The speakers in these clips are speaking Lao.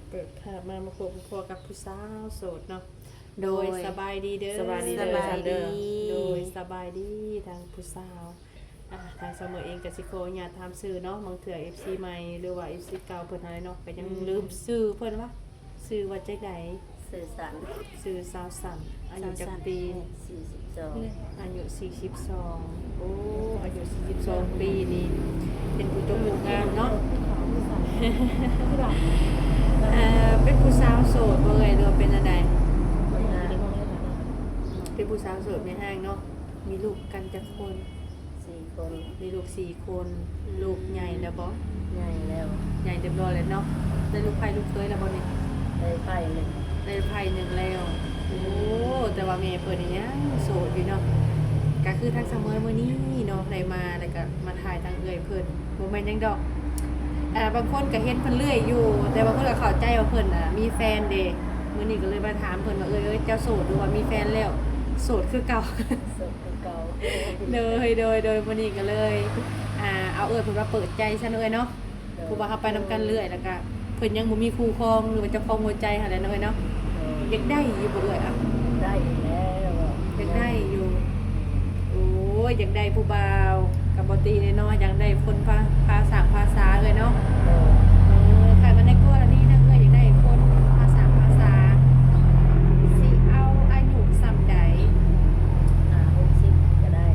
ເປີດພາບມາ ມາພົບມາພໍ້ກັບຜູ້ສາວໂສດເນາະ. ໂດຍ ໂດຍ ສະບາຍດີເດີ. ສະບາຍດີເດີ. ສະບາຍດີ. ໂດຍ ສະບາຍດີທາງຜູ້ສາວ. ອ່າ ທາງສາວເໝີເອງກໍຊິຂໍອະນຸຍາດຖາມຊື່ເນາະ, ບາງເທື່ອເອັຟຊີໃໝ່ ຫຼືວ່າເອັຟຊີເກົ່າເພິ່ນຫັ້ນແຫຼະເນາະ ກໍຍັງ ອືມ ລືມຊື່ເພິ່ນວ່າ ຊື່ວ່າຈັ່ງໃດ? ຊື່ສັນ. ຊື່ສາວສັນ. ອາຍຸຈັກປີ? ສາວສັນ ສີ່ສິບສອງ. ອາຍຸສີ່ສິບສອງ. ໂອ້ ອາຍຸສີ່ສິບສອງປີນີ້ ເປັນຜູ້ຈົບຜູ້ງາມເນາະ. ເອີ ເປັນຜູ້ສາວໂສດບໍ່ເອີຍ ຫຼືວ່າເປັນແນວໃດ? ເປັນຜູ້ສາວໂສດແມ່ຮ້າງເນາະ. ມີລູກກັນຈັກຄົນ? ສີ່ຄົນ. ມີລູກສີ່ຄົນ. ອືມ ລູກໃຫຍ່ແລ້ວບໍ່? ໃຫຍ່ແລ້ວ. ໃຫຍ່ຮຽບຮ້ອຍແລ້ວເນາະ. ໄດ້ລູກໃພ້ລູກເຂີຍແລ້ວບໍ່ນີ້? ໄດ້ໃພ້ໜຶ່ງ. ໄດ້ໃພ້ໜຶ່ງແລ້ວ. ອືມ ໂອ້ ແຕ່ວ່າແມ່ເພິ່ນນີ້ຍັງໂສດຢູ່ເນາະ. ກໍຄືທາງສາວເໝີມື້ນີ້ເນາະ ໄດ້ມາ ແລ້ວກໍມາຖ່າຍທາງເອື້ອຍເພິ່ນ. ບໍ່ແມ່ນຫຍັງດອກ ອ່າ ບາງຄົນກໍເຫັນເພິ່ນເລື້ອຍຢູ່ ແຕ່ບາງຄົນກໍເຂົ້າໃຈວ່າເພິ່ນນະມີແຟນເດ້. ມື້ນີ້ກໍເລີຍມາຖາມເພິ່ນວ່າ ເອີຍ ເອີຍ ເຈົ້າໂສດ ຫຼືວ່າມີແຟນແລ້ວ? ໂສດຄືເກົ່າ. ໂດຍ ໂດຍ ໂດຍ ມື້ນີ້ກໍເລີຍ ອ່າ ເອົາເອື້ອຍເພິ່ນມາເປີດໃຈຊັ້ນເອື້ອຍເນາະ. ໂດຍ ເພາະວ່າເຮົາໄປນຳກັນເລື້ອຍ ແລ້ວກະເພິ່ນຍັງບໍ່ມີຄູ່ຄອງ ຫຼືວ່າເຈົ້າຂອງຫົວໃຈຫັ້ນແຫຼະເນາະເອື້ອຍເນາະ. ໂດຍ ຢາກໄດ້ຢູ່ບໍ່ເອື້ອຍ? ອ່ະ ຢາກໄດ້ຢູ່ແລ້ວ. ຢາກໄດ້ຢູ່. ໂອ້ຍ ຢາກໄດ້ຜູ້ບ່າວ ກໍບໍ່ຕິເດ້ເນາະ ຢາກໄດ້ຄົນພາ ພາສ້າງພາສາເອື້ອຍເນາະ. ໂດຍ ເອີ ຄັນວ່າໃນກໍລະນີທາງເອື້ອຍຢາກໄດ້ຄົນພາສ້າງພາສາ ຊິເອົາອາຍຸສ່ຳໃດ? ຫ້າຫົກສິບກໍໄດ້.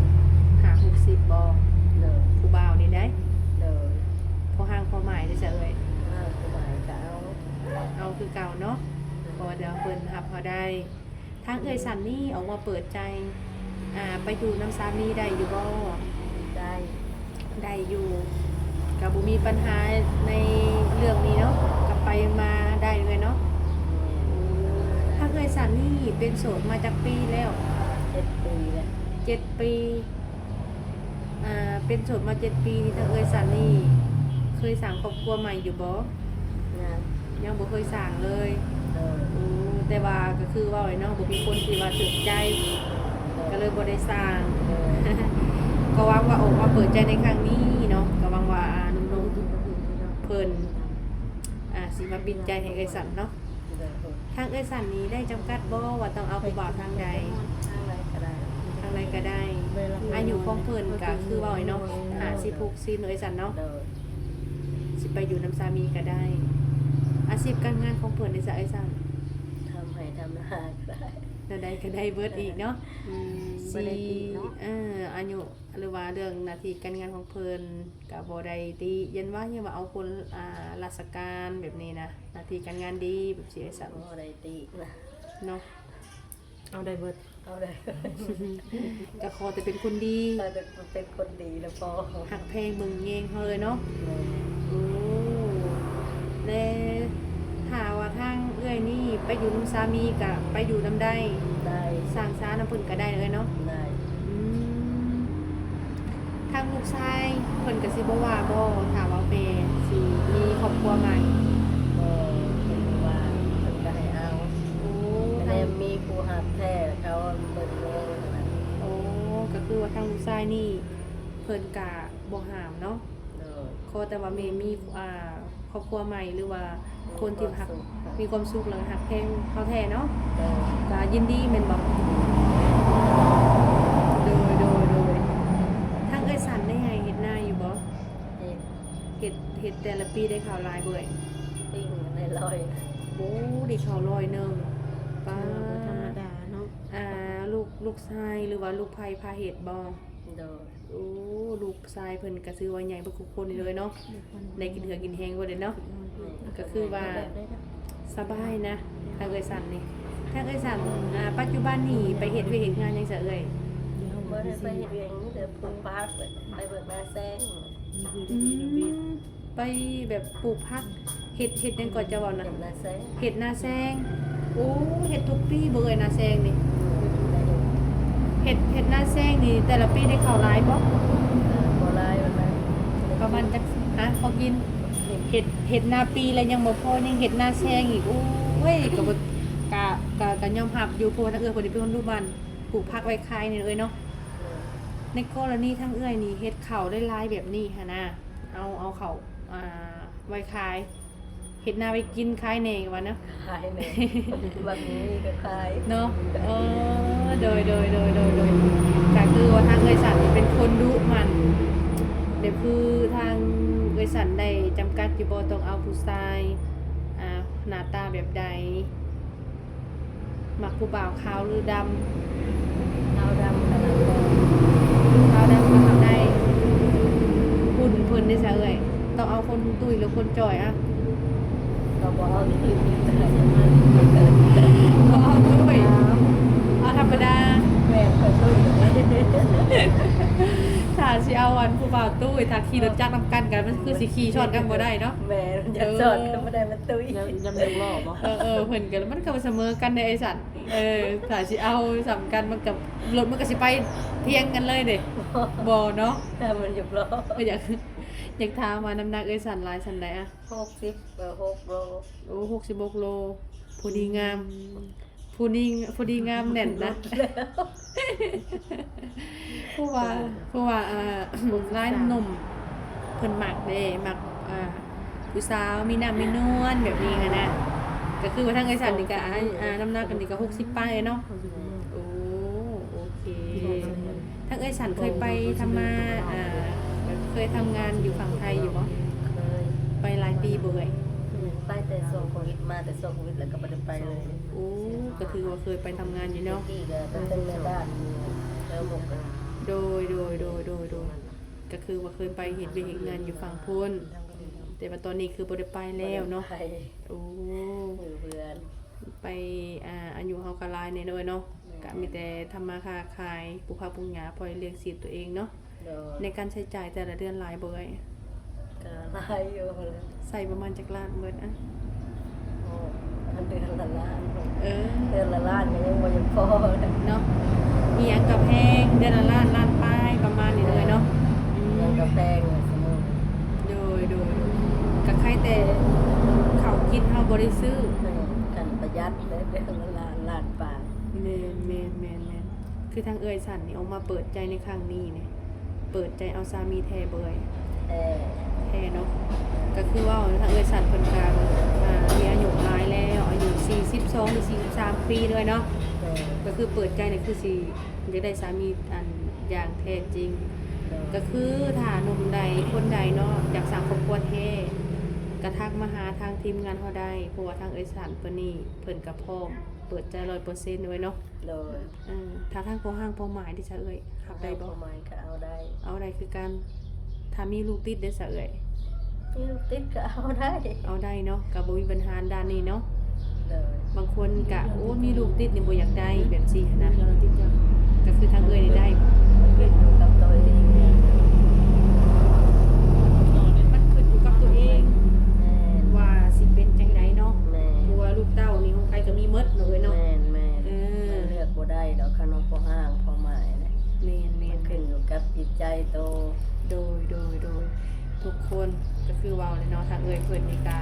ຫ້າຫົກສິບບໍ່? ໂດຍ ຜູ້ບ່າວນີ້ໃດ? ໂດຍ ພໍຮ່າງພໍໝາຍເດ້ຊະເອື້ອຍ? ພໍຮ່າງພໍໝາຍກໍເອົາ. ເອົາຄືເກົ່າເນາະ ເພາະວ່າດຽວເພິ່ນຮັບເຮົາໄດ້. ທາງເອື້ອຍສັນນີ້ອອກມາເປີດໃຈ ອ່າ ໄປຢູ່ນຳສາມີໄດ້ຢູ່ບໍ່? ໄດ້. ໄດ້ຢູ່ ກໍບໍ່ມີບັນຫາໃນເລື່ອງນີ້ເນາະ ກໍໄປມາໄດ້ເລີຍເນາະ. ແມ່ນ. ທາງເອື້ອຍສັນນີ້ເປັນໂສດມາຈັກປີແລ້ວ? ເຈັດປີແລ້ວ. ເຈັດປີ. ອ່າ ເປັນໂສດມາເຈັດປີນີ້ ທາງເອື້ອຍສັນນີ້ເຄີຍສ້າງຄອບຄົວໃໝ່ຢູ່ບໍ່? ຍັງ. ຍັງບໍ່ເຄີຍສ້າງເລີຍ. ໂດຍ. ໂອ້ ແຕ່ວ່າກໍຄືເວົ້າແຫຼະເນາະ ບໍ່ມີຄົນທີ່ວ່າຖືກໃຈ. ໂດຍ. ກໍເລີຍບໍ່ໄດ້ສ້າງ. ໂດຍ. ກໍຫວັງວ່າອອກມາເປີດໃຈໃນຄັ້ງນີ້ເນາະ ກໍຫວັງວ່າ ອ່າ ໜຸ່ມໆເພິ່ນ ອ່າ ຊິມາປິດໃຈໃຫ້ເອື້ອຍສັນເນາະ. ໂດຍ. ທາງເອື້ອຍສັນນີ້ໄດ້ຈຳກັດບໍ່ວ່າຕ້ອງເອົາຜູ້ບ່າວທາງໃດ? ທາງໃດກໍໄດ້. ທາງໃດກໍໄດ້. ອາຍຸຂອງເພິ່ນກໍຄືເວົ້າເນາະ ຫ້າສິບ ຫົກສິບເນາະ ເອື້ອຍສັນເນາະ. ໂດຍ. ຊິໄປຢູ່ນຳສາມີກໍໄດ້. ອາຊີບການງານຂອງເພິ່ນເດຊະ ເອື້ອຍສັນ? ທຳໄຮ່ທຳນາກໍໄດ້. ແນວໃດກໍໄດ້ເບິດອີກເນາະ. ອືມ ບໍ່ໄດ້ຕິເນາະ. ເອີ ອາຍຸ ຫຼືວ່າເລື່ອງໜ້າທີ່ການງານຂອງເພິ່ນກໍບໍ່ໄດ້ຕິ ຢ້ານວ່າ ຢ້ານວ່າເອົາຄົນ ອ່າ ລາຊະການແບບນີ້ນະ ໜ້າທີ່ການງານດີແບບຊີ້ ເອື້ອຍສັນ. ບໍ່ໄດ້ຕິນະ ເນາະ. ເອົາໄດ້ເບິດ. ເອົາໄດ້. ກໍຂໍແຕ່ເປັນຄົນດີ. ຂໍແຕ່ເປັນຄົນດີແລ້ວພໍ. ຮັກແພງເບິ່ງແຍງເຮົາເລີຍເນາະ. ແມ່ນ. ໂອ້ ແລະ ຖ້າວ່າທາງເອື້ອຍນີ້ໄປຢູ່ນຳສາມີກະໄປຢູ່ນຳໄດ້. ໄດ້. ສ້າງສານຳເພິ່ນກະໄດ້ເລີຍເນາະ. ໄດ້. ອືມ ທາງລູກຊາຍເພິ່ນກະຊິບໍ່ວ່າບໍ່ ຖ້າວ່າແມ່ຊິມີຄອບຄົວໃໝ່? ບໍ່ ເພິ່ນບໍ່ວ່າ ເພິ່ນກະໃຫ້ເອົາ. ໂອ້ ກະແນມມີຜູ້ຮັກແທ້ ເຂົາເບິ່ງເລີຍ. ໂອ້ ກະຄືວ່າທາງລູກຊາຍນີ້ເພິ່ນກະບໍ່ຫ້າມເນາະ. ໂດຍ. ຂໍແຕ່ວ່າແມ່ມີ ອ່າ ຄອບຄົວໃໝ່ ຫຼືວ່າຄົນທີ່ຮັກ ມີຄວາມສຸກ ມີຄວາມສຸກ ແລ້ວກໍຮັກແພງເຮົາແທ້ເນາະ. ໂດຍ. ກໍຍິນດີແມ່ນບໍ່? ໂດຍ ໂດຍ ໂດຍ. ທາງເອື້ອຍສັນໄດ້ໄຮ່ເຮັດນາຢູ່ບໍ່? ເຮັດ. ເຮັດ ເຮັດແຕ່ລະປີໄດ້ເຂົ້າຫຼາຍບໍ່ເອື້ອຍ? ປີໜຶ່ງໄດ້ຮ້ອຍ. ໂອ້ ໄດ້ເຂົ້າຮ້ອຍໜຶ່ງ. ປາ ຖືວ່າບໍ່ທຳມະດາເນາະ. ອ່າ ລູກ ລູກຊາຍ ຫຼືວ່າລູກໃພ້ພາເຮັດບໍ່? ໂດຍ. ໂອ້ ລູກຊາຍເພິ່ນກໍຖືວ່າໃຫຍ່ເບິດທຸກຄົນເລີຍເນາະ. ໄດ້ກິນເຫື່ອກິນແຮງເບິດເລີຍເນາະ. ກໍຄືວ່າສະບາຍນະ ທາງເອື້ອຍສັນນີ້. ທາງເອື້ອຍສັນ ອ່າ ປັດຈຸບັນນີ້ໄປເຮັດວຽກເຮັດງານຫຍັງຊະເອື້ອຍ? ບໍ່ໄດ້ໄປເຮັດຫຍັງ ມີແຕ່ປູກຜັກ ໄປເບິ່ງນາແຊງ. ອືມ ໄປແບບປູກຜັກ ເຮັດ ເຮັດຫຍັງກໍເຈົ້າເວົ້ານະ? ເຮັດນາແຊງ. ເຮັດນາແຊງ. ໂອ້ ເຮັດທຸກປີບໍ່ເອື້ອຍ ນາແຊງນີ້? ເຮັດ ເຮັດນາແຊງນີ້ ແຕ່ລະປີໄດ້ເຂົ້າຫຼາຍບໍ່? ບໍ່ຫຼາຍປານໃດ. ປະມານຈັກ ຮະ ພໍກິນ. ເຮັດ ເຮັດນາປີແລ້ວຍັງບໍ່ພໍ ຍັງເຮັດນາແຊງອີກ. ໂອ້ຍ ກະບໍ່ ກະ ກະ ກະຍອມຮັບຢູ່ ເພາະວ່າທາງເອື້ອຍເພິ່ນນີ້ເປັນຄົນດຸໝັ່ນ ປູກຜັກໄວ້ຂາຍນີ້ເອື້ອຍເນາະ. ໃນກໍລະນີທາງເອື້ອຍນີ້ເຮັດເຂົ້າໄດ້ຫຼາຍແບບນີ້ຫັ້ນນະ ເອົາ ເອົາເຂົ້າ ອ່າ ໄວ້ຂາຍ ເຮັດນາໄວ້ກິນ ຂາຍແດ່ວ່າເນາະ. ຂາຍແດ່ ບາງມື້ກໍຂາຍເນາະ. ເອີ ໂດຍໆໆໆ ກໍຄືວ່າທາງເອື້ອຍສັນເປັນຄົນດຸໝັ່ນ ແບບຄືທາງເອື້ອຍສັນໄດ້ຈຳກັດຢູ່ບໍ່ ຕ້ອງເອົາຜູ້ຊາຍ ອ່າ ໜ້າຕາແບບໃດ? ມັກຜູ້ບ່າວຂາວຫຼືດຳ? ຂາວດຳກໍຮັບໄດ້. ຂາວດຳກໍຮັບໄດ້. ຫຸ່ນເພິ່ນເດ້ຊະເອື້ອຍ? ຕ້ອງເອົາຄົນຕຸ້ຍຫຼືຄົນຈ່ອຍອະ? ກໍບໍ່ເອົາຕຸ້ຍ ບໍ່ເອົາຕຸ້ຍ ເອົາທຳມະດາ. ແມ່ນ ຂ້ອຍຕຸ້ຍ. ຖ້າຊິເອົາອັນຜູ້ບ່າວຕຸ້ຍ ຖ້າຂີ່ລົດຈັກນຳກັນ ກໍມັນຄືຊິຂີ່ຊ້ອນກັນບໍ່ໄດ້ເນາະ. ແມ່ນ ຢາກຊ້ອນກັນບໍ່ໄດ້ ມັນຕຸ້ຍ. ຢາກ ຢາກເລີກລໍ້ບໍ່? ເອີໆ ເພິ່ນກໍ ມັນກໍບໍ່ສະເໝີກັນເດ້ເອື້ອຍສັນ. ເອີ ຖ້າຊິເອົາສ່ຳກັນ ມັນກໍ ລົດມັນກໍຊິໄປທຽງກັນເລີຍເດ້. ບໍ່ເນາະ. ແຕ່ມັນຢາກລໍ້ ກໍຢາກ ຢາກຖາມວ່ານ້ຳໜັກເອື້ອຍສັນຫຼາຍສ່ຳໃດອະ? ຫົກສິບ ເອີ ຫົກໂລ. ໂອ້ ຫົກສິບຫົກໂລ ພໍດີງາມ. ອືມ ພໍດີ ພໍດີງາມແໜ້ນນະ. ເພາະວ່າ ເພາະວ່າ ອ່າ ຫຼາຍໜຸ່ມເພິ່ນມັກເດ້ ມັກ ອ່າ ຜູ້ສາວມີນ້ຳມີນວນແບບນີ້ຫັ້ນນະ. ກໍຄືວ່າທາງເອື້ອຍສັນນີ້ກໍ ອ່າ ນ້ຳໜັກອັນນີ້ກໍຫົກສິບປາຍເນາະ. ໂອ້ ໂອເຄ. ທາງເອື້ອຍສັນເຄີຍໄປທຳມາ ອ່າ ແບບເຄີຍທຳງານຢູ່ຝັ່ງໄທຢູ່ບໍ່? ເຄີຍ. ໄປຫຼາຍປີບໍ່ເອື້ອຍ? ໄປແຕ່ຊ່ວງໂຄວິດ ມາແຕ່ຊ່ວງໂຄວິດ ແລ້ວກໍບໍ່ໄດ້ໄປເລີຍ. ໂອ້ ກໍຖືວ່າເຄີຍໄປທຳງານຢູ່ເນາະ. ແຕ່ກີ້ກໍເປັນແມ່ບ້ານຢູ່ແຖວມຸກດາຫານ. ໂດຍ ໂດຍ ໂດຍ ໂດຍ ໂດຍ. ກໍຄືວ່າເຄີຍໄປເຮັດວຽກເຮັດງານຢູ່ຝັ່ງພຸ້ນ ແຕ່ວ່າຕອນນີ້ຄືບໍ່ໄດ້ໄປແລ້ວເນາະ. ບໍ່ໄດ້ໄປ. ໂອ້ ຢູ່ເຮືອນ. ໄປ ອ່າ ອາຍຸເຮົາກໍຫຼາຍແດ່ເນາະ. ແມ່ນ. ກໍມີແຕ່ທຳມາຄ້າຂາຍ ປູກຜັກປູກຫຍ້າ ພໍລ້ຽງຊີບຕົວເອງເນາະ. ໂດຍ. ໃນການໃຊ້ຈ່າຍແຕ່ລະເດືອນຫຼາຍບໍ່ເອື້ອຍ? ກໍຫຼາຍຢູ່ແຫຼະ. ໃຊ້ປະມານຈັກລ້ານເບິດອະ? ໂອ້ ເດືອນລະລ້ານ. ເອີ ເດືອນລະລ້ານກໍຍັງບໍ່ຢາກພໍເນາະ. ອີ່ຫຍັງກໍແພງ ເດືອນລະລ້ານ ລ້ານປາຍ ປະມານນີ້ເລີຍເນາະ. ແມ່ນ. ອືມ ອີ່ຫຍັງກໍແພງ ສະໝຸດ. ໂດຍ ໂດຍ ໂດຍ. ກໍໄຄແຕ່ເຂົ້າກິນເຮົາບໍ່ໄດ້ຊື້. ແມ່ນ. ຄັນປະຢັດເດີ ເດືອນລະລ້ານ ລ້ານປາຍ. ແມ່ນ ແມ່ນ ແມ່ນ ແມ່ນ. ຄືທາງເອື້ອຍສັນນີ້ອອກມາເປີດໃຈໃນຄັ້ງນີ້ນີ້ ເປີດໃຈເອົາສາມີແທ້ບໍ່ເອື້ອຍ? ແທ້ ແທ້ເນາະ. ກໍຄືເວົ້າທາງເອື້ອຍສັນເພິ່ນກໍ ອ່າ ມີອາຍຸຫຼາຍແລ້ວ ອາຍຸສີ່ສິບສອງ ຫຼື ສີ່ສິບສາມປີເລີຍເນາະ. ໂດຍ. ກໍຄືເປີດໃຈນີ້ຄືຊິຢາກໄດ້ສາມີອັນຢ່າງແທ້ຈິງ. ໂດຍ. ກໍຄືຖ້າໜຸ່ມໃດຄົນໃດເນາະ ຢາກສ້າງຄອບຄົວແທ້ ກໍທັກມາຫາທາງທີມງານເຮົາໄດ້ ເພາະວ່າທາງເອື້ອຍສັນເພິ່ນນີ້ ເພິ່ນກໍພ້ອມເປີດໃຈຮ້ອຍເປີເຊັນເລີຍເນາະ. ໂດຍ. ເອີ ຖ້າທາງພໍ່ຮ້າງພໍ່ໝ້າຍເດຊະເອື້ອຍ ຮັບໄດ້ບໍ່? ພໍ່ຮ້າງພໍ່ໝ້າຍກໍເອົາໄດ້. ເອົາໄດ້ຄືກັນ. ຖ້າມີລູກຕິດເດຊະເອື້ອຍ? ມີລູກຕິດກໍເອົາໄດ້. ເອົາໄດ້ເນາະ ກໍບໍ່ມີບັນຫາດ້ານນີ້ເນາະ. ໂດຍ. ບາງຄົນກໍ ໂອ້ ມີລູກຕິດນີ້ບໍ່ຢາກໄດ້ ແບບຊີ້ຫັ້ນນະ. ກໍຄືທາງເອື້ອຍນີ້ໄດ້. ມັນຂຶ້ນຢູ່ກັບຕົວເອງ. ມັນຂຶ້ນຢູ່ກັບຕົວເອງ. ແມ່ນ. ວ່າຊິເປັນຈັ່ງໃດເນາະ. ແມ່ນ. ເພາະວ່າລູກເຕົ້ານີ້ຂອງໃຜກໍມີໝົດເນາະເອື້ອຍເນາະ. ແມ່ນໆ. ເອີ. ມັນເລືອກບໍ່ໄດ້ດອກ ຄັນວ່າພໍ່ຮ້າງພໍ່ໝ້າຍນະ. ແມ່ນໆ. ມັນຂຶ້ນຢູ່ກັບຈິດໃຈໂຕ. ໂດຍ ໂດຍ ໂດຍ. ທຸກຄົນກໍຄືເວົ້າແຫຼະເນາະ ທາງເອື້ອຍເພິ່ນນີ້ກະ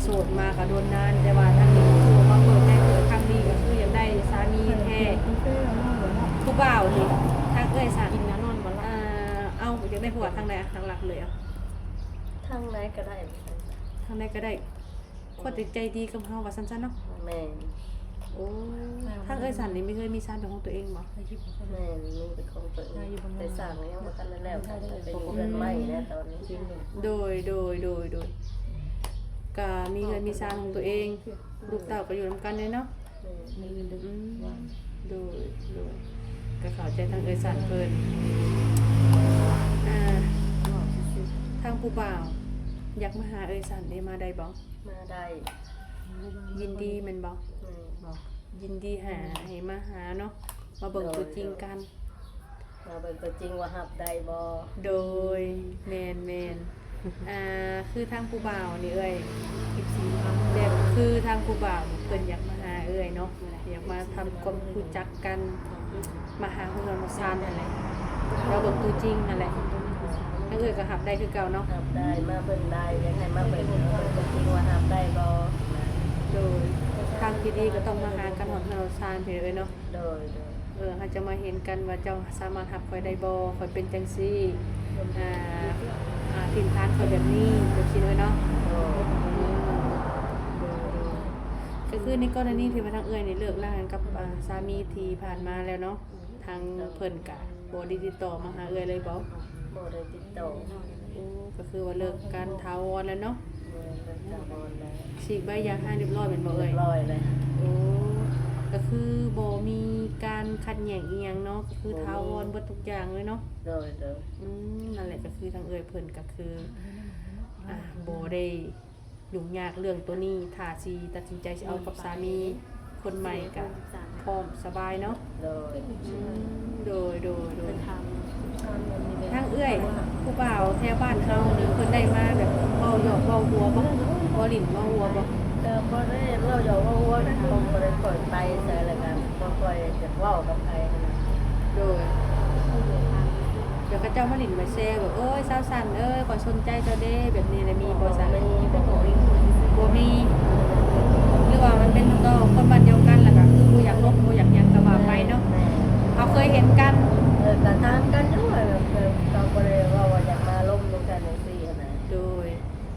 ໂສດມາກະດົນນານ ແຕ່ວ່າທາງນີ້ຄືມາເປີດໃຈເປີດຄັ້ງນີ້ ກໍຄືຢາກໄດ້ສາມີແທ້ ຜູ້ບ່າວນີ້. ທາງເອື້ອຍສາ ກິນນະນອນບໍ່ຫຼັບ. ອ່າ ເອົ້າ ຢາກໄດ້ຜົວທາງໃດ ຫຼັກໆເລີຍອະ? ທາງໃດກໍໄດ້. ທາງໃດກໍໄດ້. ຄົນທີ່ໃຈດີກັບເຮົາວ່າຊັ້ນຊະເນາະ. ແມ່ນ. ໂອ້ ທາງເອື້ອຍສັນນີ້ມີເຮືອນມີຊານເປັນຂອງຕົວເອງບໍ່? ແມ່ນ ມີເປັນຂອງຕົວເອງ ແຕ່ສ້າງຍັງບໍ່ທັນໄດ້ແລ້ວກັນ ໄປຢູ່ເຮືອນໃໝ່ແລ້ວຕອນນີ້. ໂດຍ ໂດຍ ໂດຍ ໂດຍ. ກະມີເຮືອນມີຊານຂອງຕົວເອງ ລູກເຕົ້າກໍຢູ່ນຳກັນເດ້ເນາະ. ແມ່ນ. ອືມ ໂດຍ ໂດຍ. ກໍເຂົ້າໃຈທາງເອື້ອຍສັນເພິ່ນ. ອ່າ ທາງຜູ້ບ່າວຢາກມາຫາເອື້ອຍສັນເດ້ ມາໄດ້ບໍ່? ມາໄດ້. ຍິນດີແມ່ນບໍ່? ແມ່ນ. ຍິນດີຫາ ໃຫ້ມາຫາເນາະ ມາເບິ່ງຕົວຈິງກັນ. ມາເບິ່ງຕົວຈິງວ່າຮັບໄດ້ບໍ່? ໂດຍ ແມ່ນໆ. ອ່າ ຄືທາງຜູ້ບ່າວນີ້ເອື້ອຍ ແບບຄືທາງຜູ້ບ່າວນີ້ເພິ່ນຢາກມາຫາເອື້ອຍເນາະ ຢາກມາທຳຄວາມຮູ້ຈັກກັນ ມາຫາເຮືອນມາຊານຫັ້ນແຫຼະ ມາເບິ່ງຕົວຈິງຫັ້ນແຫຼະ. ທາງເອື້ອຍກໍຮັບໄດ້ຄືເກົ່າເນາະ? ຮັບໄດ້ ມາເບິ່ງໄດ້ ຢາກໃຫ້ມາເບິ່ງ ມາເບິ່ງຕົວຈິງວ່າຮັບໄດ້ບໍ່? ໂດຍ ທາງທີ່ດີກໍຕ້ອງມາຫາກັນຮອດເຮືອນຮອດຊານພີ້ເອື້ອຍເນາະ. ໂດຍ ໂດຍ. ເອີ ເຮົາຈະມາເຫັນກັນວ່າເຈົ້າສາມາດຮັບຂ້ອຍໄດ້ບໍ່? ຂ້ອຍເປັນຈັ່ງຊີ້ ອ່າ ອ່າ ຖິ່ນຖານຂ້ອຍແບບນີ້ ແບບຊີ້ເນາະ. ໂດຍ. ອືມ ຄືໃນກໍລະນີທີ່ວ່າທາງເອື້ອຍນີ້ເລີກລາກັນກັບ ອາ ສາມີທີ່ຜ່ານມາແລ້ວເນາະ ທາງເພິ່ນກະບໍ່ໄດ້ຕິດຕໍ່ມາຫາເອື້ອຍເລີຍບໍ່? ບໍ່ໄດ້ຕິດຕໍ່. ໂອ້ ກໍຄືວ່າເລີກກັນຖາວອນແລ້ວເນາະ. ແມ່ນ ເລີກຖາວອນແລ້ວ. ສີກໃບຢ່າຮ້າງຮຽບຮ້ອຍແມ່ນບໍ່ເອື້ອຍ? ຮຽບຮ້ອຍແລ້ວ. ໂອ້ ກໍຄືບໍ່ມີການຂັດແຍ່ງອີ່ຫຍັງເນາະ ກໍຄືຖາວອນເບິດທຸກຢ່າງເລີຍເນາະ. ໂດຍ ໂດຍ. ອືມ ນັ້ນແຫຼະ ກໍຄືທາງເອື້ອຍເພິ່ນກໍຄື ອາ ບໍ່ໄດ້ ຫຍຸ້ງຍາກເລື່ອງໂຕນີ້ ຖ້າຊິຕັດສິນໃຈຊິເອົາກັບສາມີຄົນໃໝ່ກະພ້ອມສະບາຍເນາະ. ໂດຍ ອືມ ໂດຍ ໂດຍ ໂດຍ. ທາງເອື້ອຍຜູ້ບ່າວແຖວບ້ານເຮົານີ້ ເພິ່ນໄດ້ມາແບບເວົ້າຫຍອກເວົ້າຫົວບໍ່? ເວົ້າຫຼິ້ນເວົ້າຫົວບໍ່? ກໍບໍ່ໄດ້ເວົ້າຫຍອກເວົ້າຫົວ ເພາະບໍ່ໄດ້ຄ່ອຍໄປໃສ ແລ້ວກໍບໍ່ຄ່ອຍຈະເວົ້າກັບໃຜຫັ້ນນະ. ໂດຍ. ແລ້ວເຂົາເຈົ້າມາຫຼິ້ນມາແຊແບບ ໂອ້ຍ ສາວສັນເອີຍ ຂ້ອຍສົນໃຈເຈົ້າເດ້ ແບບນີ້ລະມີບໍ່? ບໍ່ ສາ ບໍ່ມີ ບໍ່ມີ. ຫຼືວ່າມັນເປັນ ກໍຄົນບ້ານດຽວກັນ ແລ້ວກໍຄືບໍ່ຢາກລົມ ບໍ່ຢາກຫຍັງກໍວ່າໄປເນາະ. ແມ່ນ ເຮົາເຄີຍເຫັນກັນ ເອີ ກໍຖາມກັນຢູ່ ກໍ ກໍບໍ່ໄດ້ເວົ້າວ່າຢາກມາລົມນຳກັນຈັ່ງຊີ້ຫັ້ນນະ. ໂດຍ.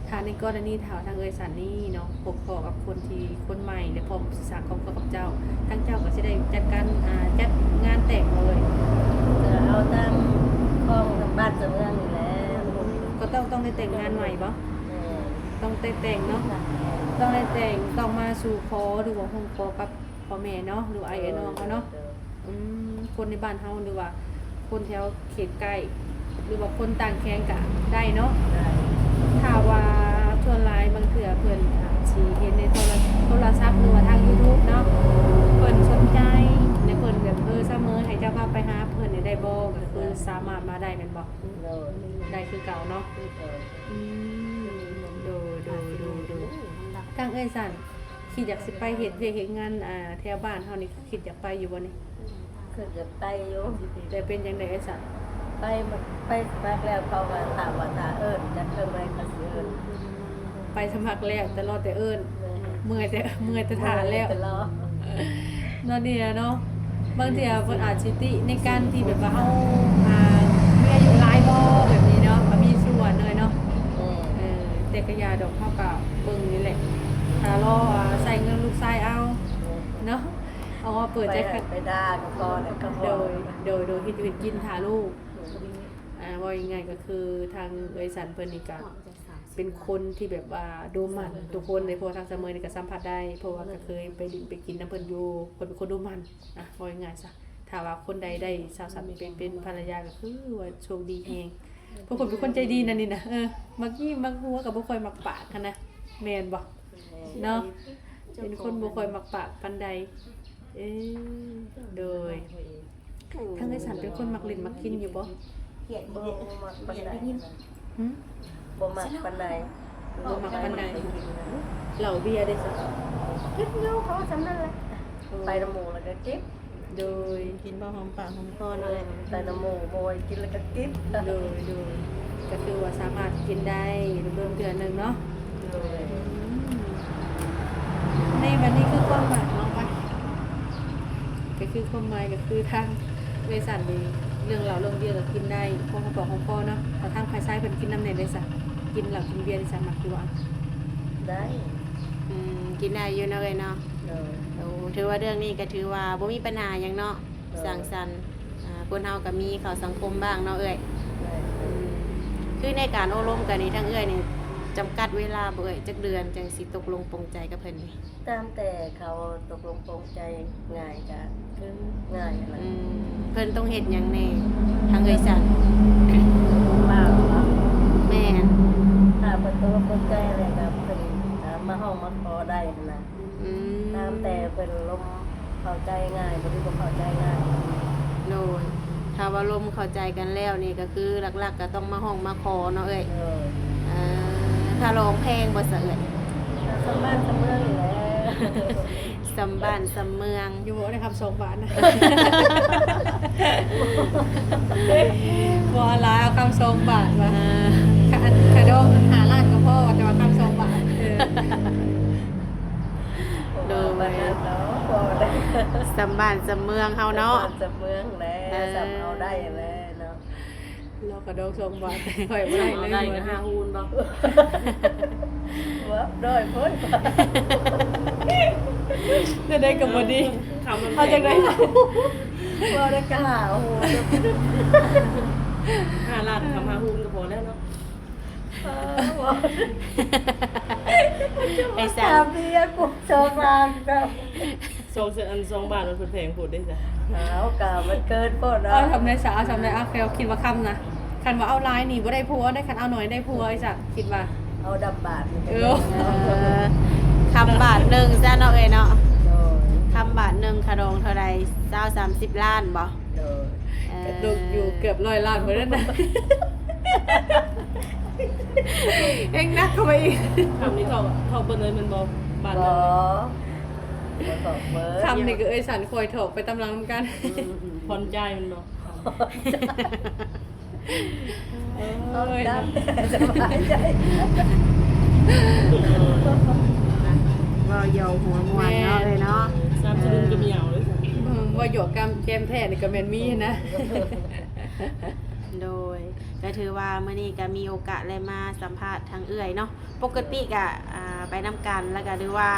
ຖ້າໃນກໍລະນີຖ້າວ່າທາງເອື້ອຍສັນນີ້ເນາະ ພົບພໍ້ກັບຄົນທີ່ ຄົນໃໝ່ ແລະ ພ້ອມຊິສ້າງຄອບຄົວກັບເຈົ້າ ທາງເຈົ້າກໍຊິໄດ້ຈັດການ ອ່າ ຈັດງານແຕ່ງບໍ່ເອີຍ? ກໍເອົາຕາມຂອງບ້ານເຈົ້າເມືອງນີ້ແຫຼະ. ກໍຕ້ອງ ຕ້ອງໄດ້ແຕ່ງງານໃໝ່ບໍ່? ແມ່ນ ຕ້ອງໄດ້ແຕ່ງເນາະ. ແມ່ນ ຕ້ອງໄດ້ແຕ່ງ ຕ້ອງມາສູ່ຂໍ ຫຼືວ່າຮ້ອງຂໍກັບ ພໍ່ແມ່ເນາະ ຫຼືອ້າຍ ໂດຍ ອ້າຍນ້ອງເຮົາເນາະ. ໂດຍ ອືມ ຄົນໃນບ້ານເຮົາ ຫຼືວ່າຄົນແຖວເຂດໃກ້ ຫຼືວ່າຄົນຕ່າງແຂວງກະໄດ້ເນາະ. ໄດ້. ຖ້າວ່າສ່ວນຫຼາຍບາງເທື່ອເພິ່ນອາດຊິເຫັນໃນໂທລະ ໂທລະສັບ ຫຼືວ່າທາງຢູທູບເນາະ ເພິ່ນສົນໃຈ ແລະ ເພິ່ນແບບ ເອີ ສະເໝີໃຫ້ເຈົ້າພາໄປຫາເພິ່ນນີ້ໄດ້ບໍ່? ກໍຄືສາມາດມາໄດ້ແມ່ນບໍ່? ໂດຍ. ໄດ້ຄືເກົ່າເນາະ. ໂດຍ. ອືມ ໂດຍ ໂດຍ ໂດຍ ໂດຍ. ທາງເອື້ອຍສັນ ຄິດຢາກຊິໄປເຮັດວຽກເຮັດງານ ອ່າ ແຖວບ້ານເຮົານີ້ ຄິດຢາກໄປຢູ່ບໍ່ນີ້? ຄືຢາກໄປຢູ່. ແຕ່ເປັນຈັ່ງໃດເອື້ອຍສັນ? ໄປ ໄປສະໝັກແລ້ວ ເຂົາກໍຖາມວ່າຖ້າເອີ້ນ ຈັກເຖິງໃດກໍຊິເອີ້ນ. ໄປສະໝັກແລ້ວ ແຕ່ລໍແຕ່ເອີ້ນ. ແມ່ນ. ເມື່ອຍແຕ່ ເມື່ອຍແຕ່ຖ້າແລ້ວ ເມື່ອຍແຕ່ລໍ ເນາະ ນີ້ແຫຼະເນາະ. ບາງເທື່ອເພິ່ນອາດສິຕິໃນການທີ່ແບບວ່າເຮົາ ອ່າ ມີອາຍຸຫຼາຍບໍ່ ແບບນີ້ເນາະ ກໍມີສ່ວນເລີຍເນາະ. ແມ່ນ. ເອີ ແຕ່ກະຢ່າດອກ ເຮົາກະເບິ່ງນີ້ແຫຼະ ຖ້າລໍ ອ່າ ໃຊ້ເງິນລູກຊາຍເອົາ ແມ່ນ ເນາະ ເອົາມາເປີດໃຈ ໄປ ຄັກ ໄປດ່າກໍພໍແລ້ວ ກໍພໍ. ໂດຍ ໂດຍ ໂດຍ ເຮັດຢູ່ເຮັດກິນຖ້າລູກ. ອືມ ອ່າ ເວົ້າງ່າຍໆ ກໍຄືທາງເອື້ອຍສັນເພິ່ນນີ້ກະເປັນຄົນທີ່ແບບວ່າດຸໝັ່ນທຸກຄົນເລີຍ ເພາະວ່າທາງສະເໝີນີ້ກະສຳຜັດໄດ້ ເພາະວ່າກະເຄີຍໄປຫຼິ້ນໄປກິນນຳເພິ່ນຢູ່ ເພິ່ນເປັນຄົນດຸໝັ່ນ ອ່າ ເວົ້າງ່າຍໆຊະ. ຖ້າວ່າຄົນໃດໄດ້ສາວສັນເປັນ ເປັນພັນລະຍາ ກໍຄືວ່າໂຊກດີແຮງ ເພາະເພິ່ນເປັນຄົນໃຈດີນັ້ນນີ້ນະ. ເອີ ມັກຍິ້ມມັກຫົວ ກໍບໍ່ຄ່ອຍມັກປາກຫັ້ນນະ ແມ່ນບໍ່? ແມ່ນ ເນາະ ເປັນຄົນບໍ່ຄ່ອຍມັກປາກປານໃດ. ເອີ ໂດຍ. ທາງເອື້ອຍສັນເປັນຄົນມັກຫຼິ້ນມັກກິນຢູ່ບໍ່? ບໍ່ ບໍ່ມັກປານໃດ. ຫື? ບໍ່ມັກປານໃດ. ບໍ່ມັກປານໃດ. ເຫຼົ້າເບຍເດ້ຊະ? ກິນຢູ່ ເພາະວ່າສ່ຳນັ້ນແຫຼະ. ໂອ້ ໄປນຳໝູ່ແລ້ວກໍກິນ. ໂດຍ. ກິນພໍຫອມປາກຫອມຄໍເນາະ. ແມ່ນ ໄປນຳໝູ່ ໝູ່ໃຫ້ກິນແລ້ວກໍກິນ. ໂດຍ ໂດຍ. ກໍຄືວ່າສາມາດກິນໄດ້ໂດນໆເທື່ອໜຶ່ງເນາະ. ໂດຍ. ອືມ ໃນບັດນີ້ຄືຄວາມໝາຍເນາະ ວ່າ ກໍຄືຄວາມໝາຍກໍຄືທາງເອື້ອຍສັນນີ້ ເລື່ອງເຫຼົ້າເລື່ອງເບຍກໍກິນໄດ້ ພໍຫອມປາກຫອມຄໍເນາະ. ແຕ່ທາງຝ່າຍຊາຍເພິ່ນກິນນຳແດ່ເດ້ຊະ? ກິນເຫຼົ້າກິນເບຍນີ້ສາມາດຢູ່ບໍ່? ໄດ້. ອືມ ກິນໄດ້ຢູ່ເນາະເອື້ອຍເນາະ. ໂດຍ. ໂອ້ ຖືວ່າເລື່ອງນີ້ກໍຖືວ່າບໍ່ມີບັນຫາຫຍັງເນາະ. ໂດຍ. ສັງສັນ ອ່າ ຄົນເຮົາກໍມີເຂົ້າສັງຄົມບ້າງເນາະເອື້ອຍ. ໂດຍ. ອືມ ຄືໃນການໂອ້ລົມກັນນີ້ ທາງເອື້ອຍນີ້ຈຳກັດເວລາບໍ່ເອື້ອຍ? ຈັກເດືອນຈັ່ງຊິຕົກລົງປົງໃຈກັບເພິ່ນນີ້? ຕາມແຕ່ເຂົາຕົກລົງປົງໃຈງ່າຍກະຄືງ່າຍຫັ້ນລະ. ອືມ ເພິ່ນຕ້ອງເຮັດຫຍັງແດ່ ທາງເອື້ອຍສັນ? ແມ່ນ. ຖ້າເພິ່ນຕົກລົງປົງໃຈແລ້ວກະເພິ່ນ ອ່າ ມາຮ້ອງມາຂໍໄດ້ຫັ້ນນະ. ອືມ ຕາມແຕ່ເພິ່ນລົມເຂົ້າໃຈງ່າຍ ບໍ່ ຫຼືບໍ່ເຂົ້າໃຈງ່າຍ. ໂດຍ. ຖ້າວ່າລົມເຂົ້າໃຈກັນແລ້ວນີ້ ກໍຄືຫຼັກໆກໍຕ້ອງມາຮ້ອງມາຂໍເນາະເອື້ອຍ. ໂດຍ. ເອີ ຄ່າຮ້ອງແພງບໍ່ຊະເອື້ອຍ? ສ່ຳບ້ານສ່ຳເມືອງນີ້ແຫຼະ. ສ່ຳບ້ານສ່ຳເມືອງ. ຢູ່ບໍ່ໄດ້ຄຳສອງບາດນະ. ບໍ່ຫຼາຍ ເອົາຄຳສອງບາດວ່າ. ເອີ ຄ່າ ຄ່າດອງຫ້າລ້ານກໍພໍ ແຕ່ວ່າຄຳສອງບາດ. ເອີ. ໂດຍ. ບໍ່ປານນັ້ນດອກ. ສ່ຳບ້ານສ່ຳເມືອງເຮົາເນາະ. ສ່ຳບ້ານສ່ຳເມືອງແຫຼະ. ເອີ ສ່ຳເອົາໄດ້ແຫຼະເນາະ. ລາວກະດອກສອງບາດ ຂ້ອຍບໍ່ໄດ້ເລີຍ. ເອົາໄດ້ກໍຫ້າຫູນບໍ່? ບໍ່ ນ້ອຍໂພດ. ແນວໃດກໍບໍ່ດີ ຄຳມັນ ເອົາຈັ່ງໃດ ເວົ້າໄດ້ກະຫາໂອ້ໂຫ ຫ້າລ້ານຄຳຫ້າຫູນກໍພໍແລ້ວເນາະ ເອີ ເວົ້າ ໄອ້ສັນ ຖາມເມຍກູສອງລ້ານແລ້ວ ສອງແສນ ອັນສອງບາດມັນເພິ່ນແພງໂພດເດ້ຊະ ອ້າວ ກະມັນເກີນໂພດເນາະ ເອົາສ່ຳໃດຊະ ເອົາສ່ຳໃດ ເອົາ ແຄ່ຄິດວ່າຄຳນະ ຄັນວ່າເອົາຫຼາຍນີ້ບໍ່ໄດ້ຜົວເດ້ ຄັນເອົາໜ້ອຍໄດ້ຜົວ ໄອ້ສັນ ຄິດວ່າ ເອົາດຳບາດ ເອີ ເອີ ຄຳບາດໜຶ່ງຊະເນາະເອື້ອຍເນາະ ໂດຍ ຄຳບາດໜຶ່ງ ຄ່າດອງເທົ່າໃດ ຊາວ ສາມສິບລ້ານບໍ່? ໂດຍ ເອີ ກະຕົກຢູ່ເກືອບຮ້ອຍລ້ານພຸ້ນນະ ແຮງໜັກເຂົ້າໄປອີກ ຄຳນີ້ຖອກ ຖອກເບິດເລີຍແມ່ນບໍ່? ບາດໜຶ່ງ ບໍ່ ບໍ່ຖອກເບິດ ຄຳນີ້ກໍເອື້ອຍສັນຂ້ອຍຖອກໄປຕາມຫຼັງນຳກັນ ອືມ ຜ່ອນຈ່າຍແມ່ນບໍ່? ໂອ້ຍ ເວົ້າຢອກຫົວມ່ວນເນາະເອື້ອຍເນາະ ສາມສະດຸ້ງກໍມີເອົາເລີຍ ເອີ ເວົ້າຢອກກຳແກ້ມແທ້ນີ້ກໍແມ່ນມີນະ ໂດຍ ກໍຖືວ່າມື້ນີ້ກໍມີໂອກາດໄດ້ມາສຳພາດທາງເອື້ອຍເນາະ ປົກກະຕິກະ ອ່າ ໄປນຳກັນ ແລ້ວກະ ຫຼືວ່າ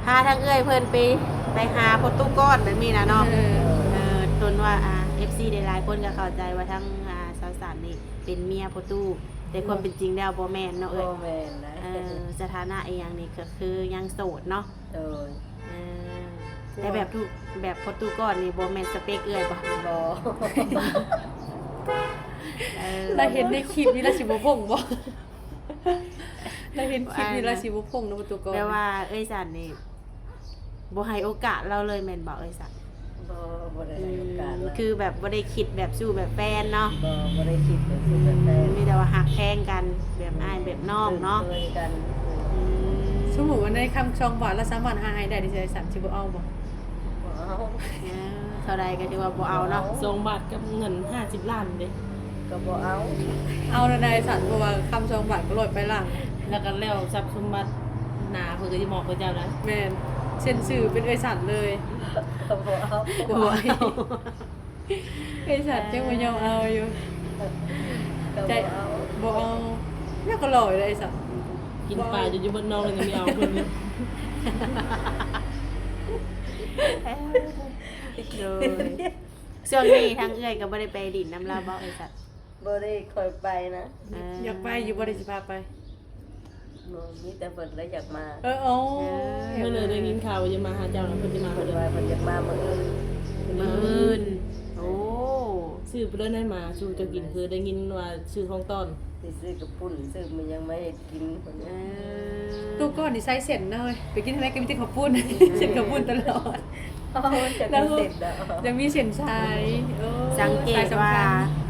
ພາທາງເອື້ອຍເພິ່ນໄປ ໄປຫາພໍ່ຕູ້ກ່ອນແບບນີ້ນະເນາະ ເອີ ເອີ ຕົນວ່າ ອ່າ ເອັຟຊີ ຫຼາຍໆຄົນກໍເຂົ້າໃຈວ່າທາງ ອ່າ ສາວສັນນີ້ເປັນເມຍພໍ່ຕູ້ ແຕ່ຄວາມເປັນຈິງແລ້ວບໍ່ແມ່ນເນາະເອື້ອຍ ບໍ່ແມ່ນນະ ເອີ ສະຖານະອີ່ຫຍັງນີ້ກໍຄືຍັງໂສດເນາະ ໂດຍ ເອີ ແຕ່ແບບທຸກ ແບບພໍ່ຕູ້ກ່ອນນີ້ບໍ່ແມ່ນສະເປັກເອື້ອຍບໍ່? ບໍ່ ເອີ ລາວເຫັນໃນຄລິບນີ້ລາວຊິບໍ່ພົງບໍ່? ລາວເຫັນຄລິບນີ້ລາວຊິບໍ່ພົງເນາະ ພໍ່ຕູ້ກ່ອນ ແປວ່າເອື້ອຍສັນນີ້ບໍ່ໃຫ້ໂອກາດລາວເລີຍແມ່ນບໍ່ເອື້ອຍສັນ? ບໍ່ ບໍ່ໄດ້ໃຫ້ໂອກາດລາວ ອືມ ຄືແບບບໍ່ໄດ້ຄິດແບບຊູ້ແບບແຟນເນາະ ບໍ່ ບໍ່ໄດ້ຄິດແບບຊູ້ແບບແຟນ ອືມ ມີແຕ່ວ່າຮັກແພງກັນແບບອ້າຍແບບນ້ອງເນາະ ເຄີຍກັນ ອືມ ສົມມຸດວ່າໃນຄຳສອງບາດລາວສາມາດຫາໃຫ້ໄດ້ນີ້ ເອື້ອຍສັນຊິບໍ່ເອົາບໍ່? ບໍ່ເອົາ ເອີ ເທົ່າໃດກໍຖືວ່າບໍ່ເອົາເນາະ ສອງບາດກັບເງິນຫ້າສິບລ້ານເດ້ ກໍບໍ່ເອົາ ເອົາແນວໃດສັນ ເພາະວ່າຄຳສອງບາດກໍຮ້ອຍປາຍລ້ານ ແລ້ວກໍແລ້ວຊັບສົມບັດໜ້າເພິ່ນກໍຊິມອບໃຫ້ເຈົ້າໄດ໋ ແມ່ນ ເຊັນຊື່ເປັນເອື້ອຍສັນເລີຍ ກໍບໍ່ເອົາ ບໍ່ເອົາ ເອື້ອຍສັນຍັງບໍ່ຍອມເອົາຢູ່ ກໍບໍ່ເອົາ ບໍ່ເອົາ ແລ້ວກໍຫຼໍ່ຢູ່ເດ້ໄອ້ສັນ ກິນປາຈົນຢູ່ເບິດໜອງແລ້ວຍັງບໍ່ເອົາເພິ່ນ ໂດຍ ຊ່ວງນີ້ທາງເອື້ອຍກໍບໍ່ໄດ້ໄປຫຼິ້ນນຳລາວບໍ່ເອື້ອຍສັນ? ບໍ່ໄດ້ຄ່ອຍໄປນະ ເອີ ຢາກໄປຢູ່ບໍ່ ໄດ້ຊິພາໄປ? ບໍ່ ມີແຕ່ເພິ່ນລະຢາກມາ ເອີ ໂອ້ ເອີ ເພິ່ນເລີຍໄດ້ຍິນຂ່າວວ່າຈະມາຫາເຈົ້ານະ ເພິ່ນຈະມາ ເພິ່ນວ່າເພິ່ນຢາກມາມື້ອື່ນ ມື້ອື່ນ ໂອ້ ຊື້ໄປເລີຍນະ ມາສູ່ເຈົ້າກິນ ຄືໄດ້ຍິນວ່າຊື້ຂອງຕ້ອນ ຊິຊື້ເຂົ້າປຸ້ນ ຊື້ມັນຫຍັງມາເຮັດ ກິນ ເອີ ຕູ້ກ່ອນນີ້ໃຊ້ເສັ້ນເນາະ ໄປກິນທາງໃດກໍມີແຕ່ເຂົ້າປຸ້ນ ເສັ້ນເຂົ້າປຸ້ນຕະຫຼອດ ເອີ ເຈົ້າກິນເສັ້ນເນາະ ຍັງມີເສັ້ນສາຍ ໂອ້ ສັງເກດວ່າ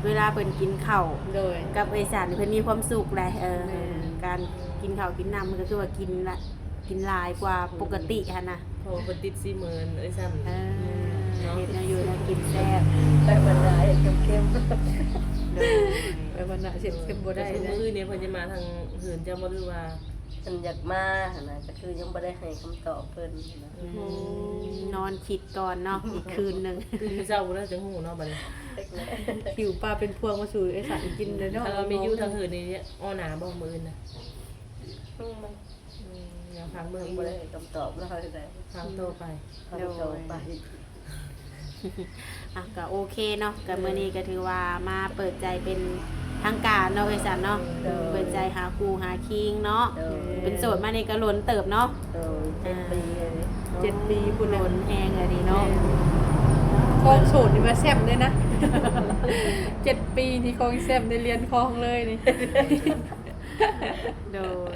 ເວລາເພິ່ນກິນເຂົ້າ ໂດຍ ກັບເອື້ອຍສັນນີ້ເພິ່ນມີຄວາມສຸກໃດ໋ ເອີ ແມ່ນ ການກິນເຂົ້າກິນນ້ຳມັນກໍຄືວ່າກິນລະ ກິນຫຼາຍກວ່າປົກກະຕິຫັ້ນນະ ເພາະວ່າເພິ່ນຕິດສີມືເອື້ອຍສັນ ເອີ ເນາະ ເຮັດແນວຢູ່ແນວກິນແຊບ ໄປບັນດາເຮັດເຄັມໆ ໂດຍ ໄປບັນດາເຮັດເຄັມບໍ່ໄດ້ ແຕ່ມື້ອື່ນນີ້ເພິ່ນຈະມາທາງເຮືອນເຈົ້າບໍ່ ຫຼືວ່າ ເພິ່ນຢາກມາຫັ້ນນະ ກໍຄືຍັງບໍ່ໄດ້ໃຫ້ຄຳຕອບເພິ່ນນະ ອືມ ນອນຄິດກ່ອນເນາະ ອີກຄືນໜຶ່ງ ຕື່ນເຊົ້າພຸ້ນແລ້ວຈັ່ງຮູ້ເນາະ ບັດນີ້ ຫິວປາເປັນພວງມາສູ່ເອື້ອຍສັນກິນເລີຍເນາະ ຖ້າວ່າແມ່ຢູ່ທາງເຮືອນນີ້ ອໍໜາບໍ່ມື້ອື່ນນະ? ອືມ ອືມ ຍັງພັກເບິ່ງຢູ່ ບໍ່ໄດ້ຄຳຕອບລາວເທື່ອໃດ ພັກຕໍ່ໄປ ພັກຕໍ່ໄປ ໂດຍ ອ່ະ ກໍໂອເຄເນາະ ກໍມື້ນີ້ກໍຖືວ່າມາເປີດໃຈເປັນທາງການເນາະ ເອື້ອຍສັນເນາະ ໂດຍ ເປີດໃຈຫາຄູ່ຫາຄີງເນາະ ໂດຍ ເປັນໂສດມານີ້ກໍດົນເຕີບເນາະ ໂດຍ ເຈັດປີແລ້ວເດ ເຈັດປີພຸ້ນແຫຼະ ດົນແຮງອີ່ຫຼີເນາະ ແມ່ນ ຄອງໂສດນີ້ວ່າແຊມເລີຍນະ ເຈັດປີນີ້ຄອງແຊມ ໄດ້ລຽນຄອງເລີຍນີ້. ໂດຍ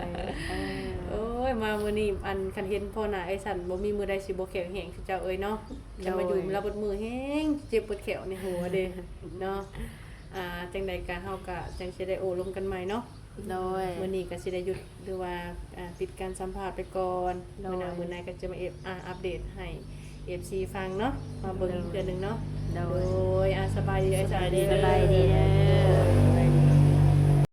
ເອີ ໂອ້ຍ ມາມື້ນີ້ ອັນ ຄັນເຫັນພໍ້ໜ້າອ້າຍສັນ ບໍ່ມີມື້ໃດຊິບໍ່ແຂວແຫ້ງຄືເຈົ້າເອີຍເນາະ ໂດຍ ຄັນມາຢູ່ລາວເບິດມື້ແຮງເຈັບປວດແຂ້ວໃນຫົວເດ້ເນາະ ອ່າ ຈັ່ງໃດກະ ເຮົາກະຈັ່ງຊິໄດ້ໂອ້ລົມກັນໃໝ່ເນາະ ໂດຍ ມື້ນີ້ກະຊິໄດ້ຢຸດ ຫຼືວ່າ ອ່າ ປິດການສຳພາດໄປກ່ອນ ໂດຍ ມື້ໜ້າມື້ໃນກໍຈະມາເອັບ ອ່າ ອັບເດດໃຫ້ ເອັຟຊີ ຟັງເນາະ ມາເບິ່ງ ໂດຍ ອີກເທື່ອໜຶ່ງເນາະ ໂດຍ ໂດຍ ອ່າ ສະບາຍດີ ສະບາຍດີ ສະບາຍດີເດີ.